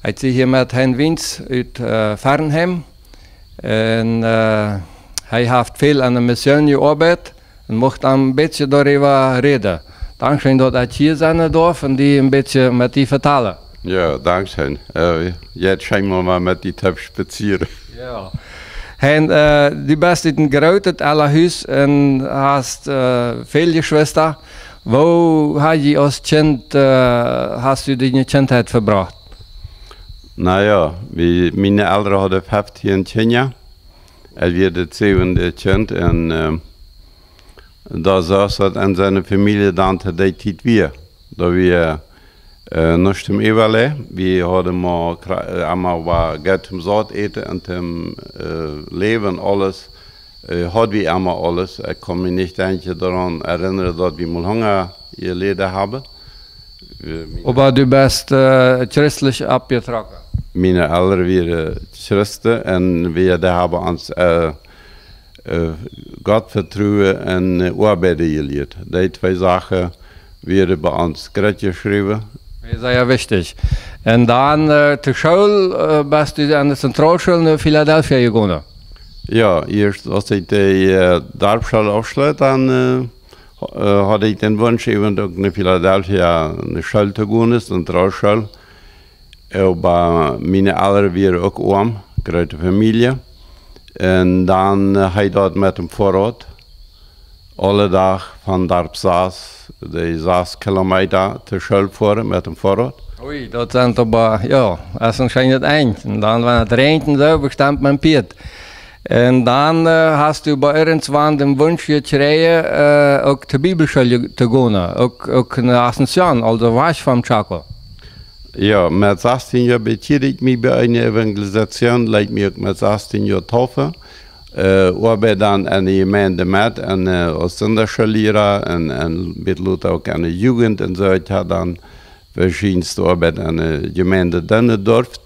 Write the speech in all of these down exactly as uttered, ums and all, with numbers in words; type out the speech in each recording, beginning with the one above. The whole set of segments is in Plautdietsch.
Ekj sie hia met Hein Wiens ut äh, Fernheim. Un äh, hee haft väl aun de Mission jeoabeit un mucht een bät doaräwa räden. Dankscheen, daut ekj hia sennen darf un die een bät met die vetalen. Jo, dankscheen. Äh, jeit scheen mau met die toop spazieren. Jo. Hein, äh, du best ut een grootet Elrenhus un hast äh, väl Jeschwista. Woo hast du aus Kjint, äh, hast du diene Kjintheit vebrocht? Na jo, wie, miene Elren hauden feftieen Kjinja. Ekj wia daut säwende Kjint un äh, doa saust daut en siene Famielje dan to dee Tiet wia. Doa wia äh, nuscht toom äwalajen. Wie hauden mau kra- äh, emma waut Jelt toom Saut äten un toom äh, läwen, aules. Äh, haud wie emma aules. Ekj kaun mie nich denkjen doaraun erinnren, daut wie mol Hunga jeläden haben. Äh, miene Oba du best äh, christlich oppjetrocken. Miene Elren wieren Christen un wie, dee haben ons äh, äh, Gott vetruen un äh, oabeiden jelieet. Dee twee Sachen wieren bie ons jratjeschräwen. Sea wichtich. Un dan äh, to School äh, best du aun de Zentralschool no Philadelphia jegonen. Jo, ieescht aus ekj de äh, Darpschool aufschloot, dan äh, äh, haud ekj dän Wunsch, äwen uk no Philadelphia no School to gonen, Zentralschool. Oba miene Elren wieren uk oam, groote Famielje. Un dan äh, hee doa met däm Foatrad, aule Dach von Darp sas, dee sas Kilometa to School foaren met däm Foatrad. Ui, daut sent oba, jo, daut es een scheenet Enj. Un dan, wan et räajent un soo, bestemmt met Pieed. Un dan äh, hast du bie irjentwan dän Wunsch jekjräajen, äh, uk to Bibelschool je- to gonen, uk, uk no Asunción, aulsoo wajch vom Chaco. Jo, met sastieen Joa bekjieed ekj mie bie eene Evangelisation, leet mie uk met sastieen Joa deepen. Äh, oabeid dan enne Jemeent met, un äh, aus Sindachschoolliera un, un bät lota uk enne Jugend un soo. Ekj haud dan veschiedne Oabeit enne Jemeent doonen jedorft.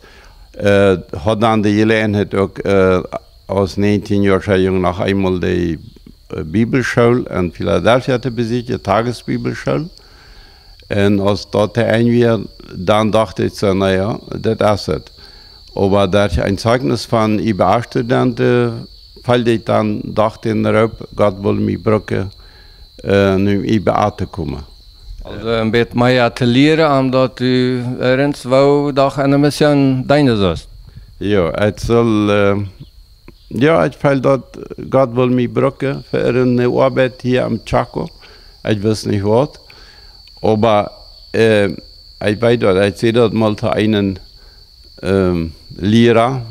Äh, haud dan de Jeläajenheit uk äh, aus näajentieenjoascha Jung noch eemol de äh, Bibelschool en Philadelphia to besieekjen, Tagesbibelschool. Un aus daut to Enj wia, dan docht ekj soo, na jo, daut es et. Oba doa ekj een Zeichnis von I B A Studenten äh, feeld ekj dan, docht ekj doaropp, Gott well mie brucken, äh, no I B A to komen. Aulsoo een bät mea to lieren, om daut du irjentwoo doch enne Mission deenen sust. Jo, ekj sull äh, jo, ekj feeld daut Gott well mie brucken fa eene Oabeit hia em Chaco. Ekj wist nich waut. Oba äh, ekj weet daut, ekj säd daut mol to eenen ähm, Liera.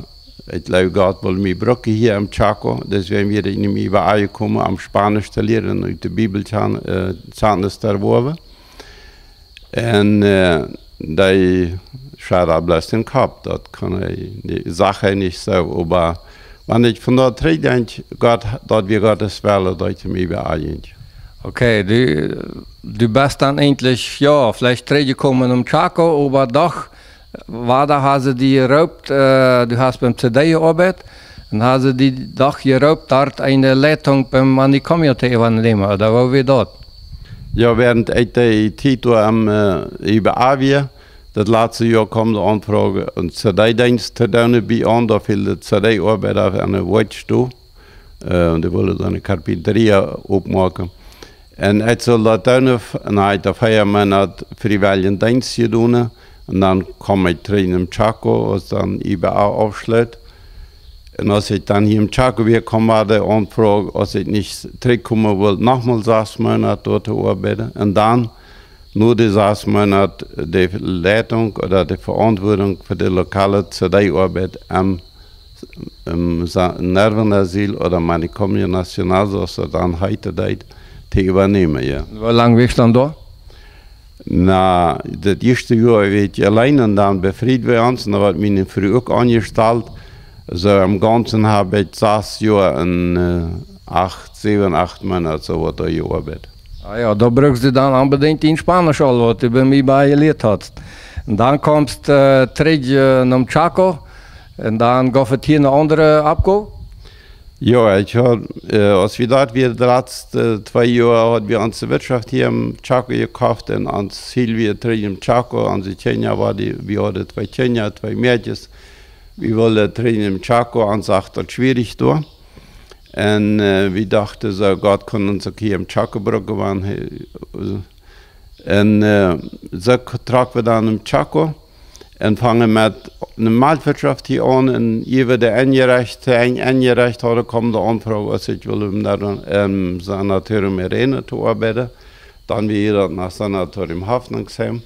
Ekj jleew, Gott well mie brucken hia em Chaco. Deswäajen wia ekj no I B A jekomen, om Spanisch to lieren un de Bibel Chan- äh, Kenntnis to erwoawen. Un äh, dee schad bloos dän Kopp. Daut kunn hee, dee sach hee nich soo. Oba wan ekj von doa trigj denkj, Gott, daut wia Gottes Wellen, daut ekj no I B A jinkj. Okay, du, du best dan eejentlich, jo, veleicht trigjjekomen no Chaco, oba doch, wada haben see die jeroopt, äh, du hast biem C D jeoabeit, un haben see die doch jeroopt, doa eene Leitunk biem Manicomio to äwanämen, ooda woo wia daut? Jo, wäarent ekj de Tiet doa em äh, I B A wia, daut latste Joa kjeem de Aunfroag, een C D-Deenst to doonen bie ons, doa väl de C D-Oabeida aun de Woakj stonen. Äh, dee wullen dan eene Carpinteria oppmoaken. Un ekj sull daut doonen, f- un ekj haud doa vea Moonat friewelljen Deenst jedonen. Un dan kjeem ekj trigj no Chaco, aus dan I B A aufschloot. Un aus ekj dan hia em Chaco wia, kjeem wada de Aunfroag, aus ekj nich trigjkomen wull, nochmol sas Moonat doa to oabeiden. Un dan, no de sas Moonat, de Leitunk ooda de Veauntwuadunk fa de lokale C D-Oabeit em em Sa- Nervenasyl ooda Manicomio Nacional, soo aus daut dan heeten deed, to äwanämen, jo. Woo lang wia ekj dan doa? Na, daut ieeschte Joa wia ekj auleen un dan befrieden wie ons, un dan wort miene Fru uk aunjestalt. Soo em Gaunzen hab ekj sas Joa un äh, acht, säwen, acht Moonat soo waut doa jeoabeit. Ah jo, doa bruckst du dan onbedinjt dien Spanisch aul, waut du bie mie bie jelieet hast. Un dan kjemst äh, trigj äh, no Chaco, un dan jeef et hia eene aundre Oppgow? Jo, ekj haud, äh, aus wie doa wieren, de latste twee Joa, haud wie onse Wirtschaft hia em Chaco jekoft un ons Ziel wia trigj em Chaco, onse Kjinja, wie, wie hauden twee Kjinja, twee Mäakjes. Wie wullen trigj em Chaco, ons sach daut schwierich doa. Un, äh, wie dochten soo, Gott kunn ons uk hia em Chaco brucken, wan hee, äh, un, äh, soo k-, trocken wie dan em Chaco un fungen met eene Maltwirtschaft hia aun. Un ea wie dee enjerecht, en-, enjerecht hauden, kjeem de Aunfroag, aus ekj wull em, em Sanatorium Irene to oabeiden. Dan wia daut noch Sanatorium Hoffnungsheim.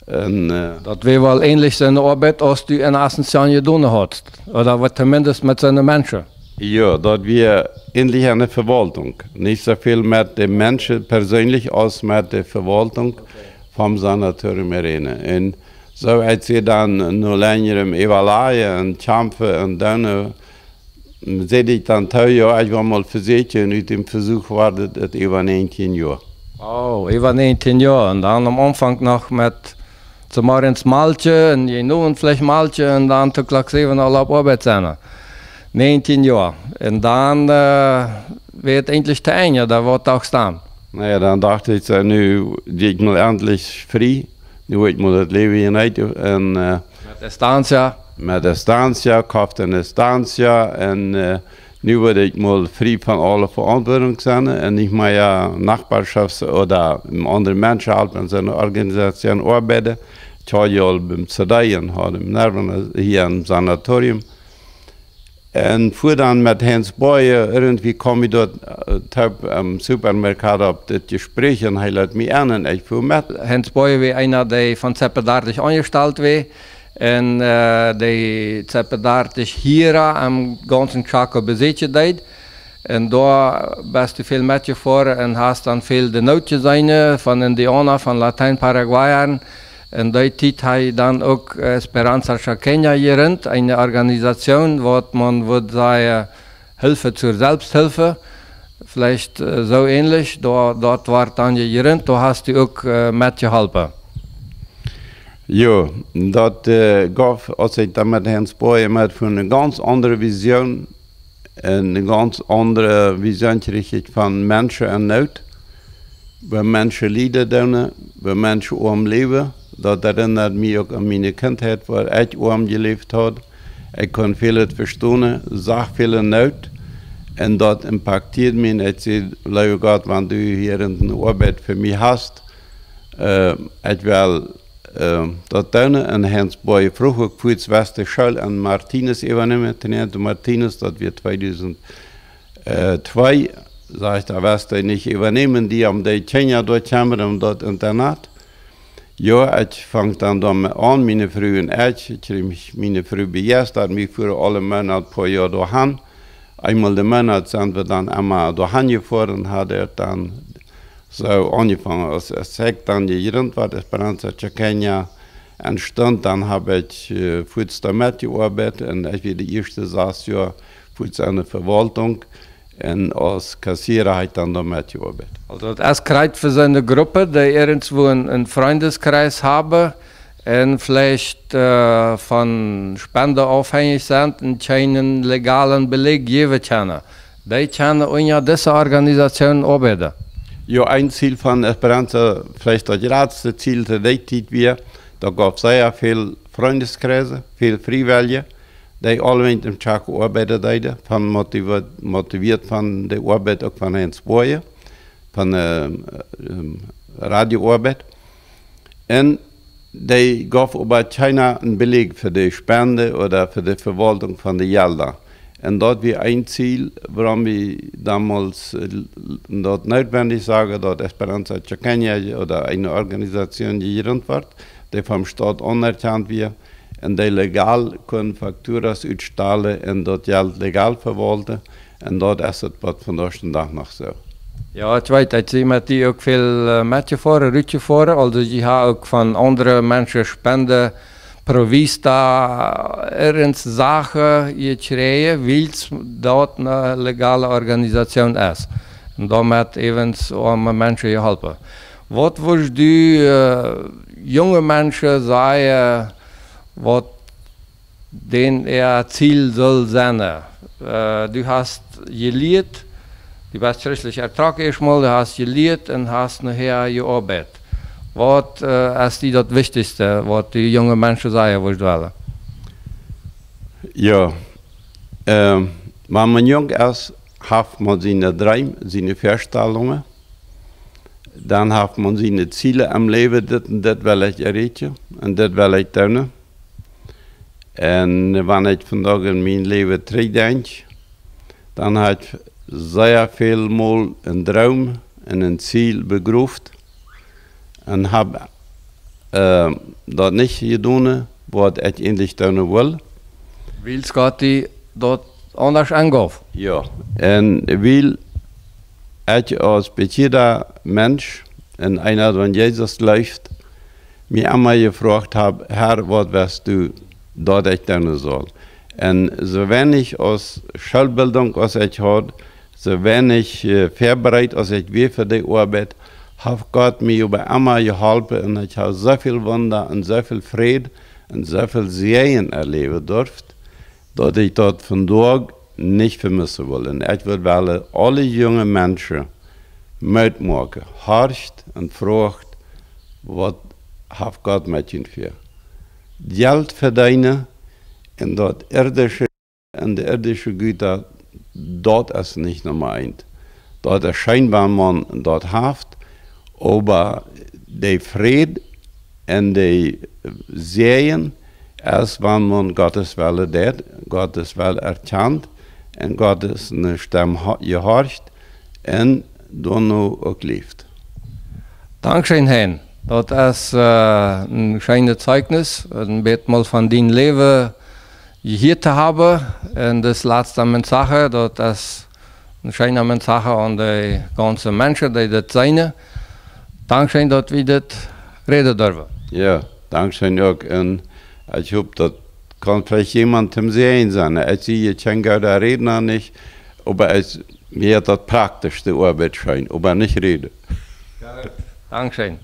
Un, äh, Daut wia woll änlich soone Oabeit aus du en Asunción jedonen haudst. Ooda waut tomiendest met soone Menschen. Jo, daut wia änlich aun de Vewaultunk. Nich soo väl met de Menschen perseenlich aus met de Vewaultunk vom Sanatorium Irene. Un soo aus see dan no lenjrem Äwalajen un Kjamfen un dan, äh, säd ekj dan too, jo, ekj well mol vesieekjen, un ut däm Vesuch wort daut äwa näajentieen Joa. Oh, äwa näajentieen Joa. Un dan aum Aunfank noch met zemorjes Malkje un jenowent veleicht Malkje un dan to Klock säwen aul opp Oabeit sennen. Näajentieen Joa. Un dan, äh, wia et eenlich to Enj, doa wort uk staan. Na jo, dan docht ekj soo, nu sie ekj mol entlich frie. Nu woa ekj mol daut Läwen hia nich. Un, äh, Met Estancia. Met Estancia, koft ne Estancia. Un, äh, nu woa ekj mol frie von aule Veauntwuatunk sennen. Un nich mea Nobaschofts- ooda aundre Menschen halpen en soone Organisation oabeiden. Ekj haud je aul biem C D un haud em Nerven hia em Sanatorium. Un fua dan met Heinz Boye, irjentwie kjeem ekj doa, äh, toop em Supermerkado opp dit Jespräakj un hee leet mie en un ekj fua met. Heinz Boye wia eena, dee von Zeppe dartich aunjestalt wia un, äh, dee Zeppe dartich hia em gaunzen Chaco besieekjen deed. Un doa best du väl metjefoaren un hast dan väl de Noot jeseenen von Indiauna, von Latein-Paraguayaren. Un dee Tiet haud dan uk, äh, Esperanza Chaqueña jegrint, eene Organisation, waut maun wudd sajen, Hilfe zur Selbsthilfe. Veleicht, äh, soo änlich, doa, doa wort dan jegrint, doa hast du uk, äh, metjeholpen. Jo, daut, äh, jeef, aus ekj dan met Heinz Boye met, fa eene gaunz aundre Vision, eene gaunz aundre Vision kjrieech ekj von Menschen en Noot, woo Menschen lieden doonen, woo Menschen oam läwen. Daut erinnad mie uk aun miene Kjintheit, woo ekj oam jeläft haud. Ekj kunn väl vestonen, sach väl Noot. Un daut impactieed mie. Un ekj säd, leewa Gott, wan du hia eene Oabeit fa mie hast, äh, ekj well, äh, daut doonen. Un Heinz Boye fruach uk, fuaz west de School aun Martinez äwanämen, Teniente Martinez, daut wia tweedusent, äh, twee, sajcht hee, west du nich äwanämen, die om de Kjinja doa kjemmren, om daut Internat. Jo, ekj funk dan doamet aun, miene Fru un ekj, ekj kjrieech miene Fru bejeistad, wie fuaren aule Moonat poa Joa doahan. Eemol de Moonat sent wie dan emma doahan jefoaren, haud et dan soo aunjefongen, aus, aus ekj dan jegrint wort, Esperanza Chaqueña entstunt, dan hab ekj, äh, fuaz doa metjeoabeit un ekj wia de ieeschte sas Joa fuaz enne Vewaultunk un aus Kassierer hab ekj dan doa metjeoabeit. Aulsoo, daut es krakjt fa soone Grupp, dee irjentwoo een, een Frindeskreis haben un veleicht, äh, von Spenden aufhängich sent un kjeenen legalen Beläj jäwen kjennen. Dee kjennen unja dise Organisation oabeiden. Jo, een Ziel von Esperanza, veleicht daut jratste Ziel to dee Tiet wia, daut jeef sea väl Frindeskreise, väl Friewellje, dee aulawäajen em Chaco oabeiden deeden, von motiviert, motiviert von de Oabeit uk von Heinz Boye, von, äh, ähm, Radiooabeit. Un dee jeef oba kjeena een Beläj fa de Spenden ooda fa de Vewaultunk von de Jelda. Un daut wia een Ziel, wuarom wie donmols, äh, daut nootwendich sagen, daut Esperanza Chaqueña ooda eene Organisation jegrint wort, dee vom Staut aunerkjant wia, un dee legal kunn Facturas utstalen un daut Jelt legal vewaulten. Un daut es et waut vondoag dän Dach noch soo. Jo, ekj weet, ekj sie met die uk väl, äh, metjefoaren, rutjefoaren. Aulsoo, jie haben uk von aundre Menschen Spenden pro vista, äh, irjent Sachen jekjräajen, wiels daut eene legale Organisation es. Un doamet äwent oame Menschen jeholpen. Waut wurscht du, äh, junge Menschen sajen, waut dän äa Ziel saul sennen, äh, Äh, du hast jelieet, du best christlich ertrocken ieeschtmol, du hast jelieet un hast nohäa jeoabeit. Waut, äh, es die daut Wichtichste, waut du junge Menschen sajen wurscht wellen? Jo, ähm, wan maun junk es, haft maun siene Dreem, siene Väastalungen. Dan haft maun siene Ziele em Läwen, dit un dit well ekj erreichen un dit well ekj doonen. Un wan ekj vondoag aun mien Läwen trigjdenkj, dan hab ekj sea väl mol een Droom un een Ziel begroft un hab, äh, daut nich jedonen, waut ekj eejentlich doonen wull. Wiels Gott die daut aundasch aunjeef. Jo, un wiels ekj aus bekjeada Mensch un eena, waut aun Jesus jleeft, mie emma jefroacht hab: "Herr, waut west du, daut ekj doonen saul?" Un soo weinich aus Schoolbildunk aus ekj haud, soo weinich, äh, väabereit aus ekj wia fa dee Oabeit, haft Gott mie oba emma jeholpen un ekj hab soo väl Wunda un soo väl Fräd un soo väl Säajen erläwen durft, daut ekj daut vondoag nich vemissen wull. Un ekj wudd wellen aule junge Menschen Moot moaken: Horcht un froagt, waut haft Gott met junt väa? Jelt vedeenen un daut irdische un de irdische Gutta, daut es nich Numma eent. Daut es scheen, wan maun daut haft, oba de Fräd un de Säajen es, wan maun Gottes Wellen deit, Gottes Wellen erkjant un Gottes Stemm ho-, jehorcht un doano uk läft. Dankscheen, Hein. Daut es, äh, een scheenet Zeichnis, een bät mol von dien Läwen jehieet to haben. Un daut latste Message, daut es een scheenet Message aun de gaunze Menschen, dee dit seenen. Dankscheen, daut wie dit räden durwen. Jo, dankscheen uk. Un ekj hop, daut kaun veleicht jemaunt toom Säajen sennen. Ekj sie je kjeen gooda Rädna nich, oba ekj, mie haft daut praktisch de Oabeit scheen, oba nich räden. Dankscheen.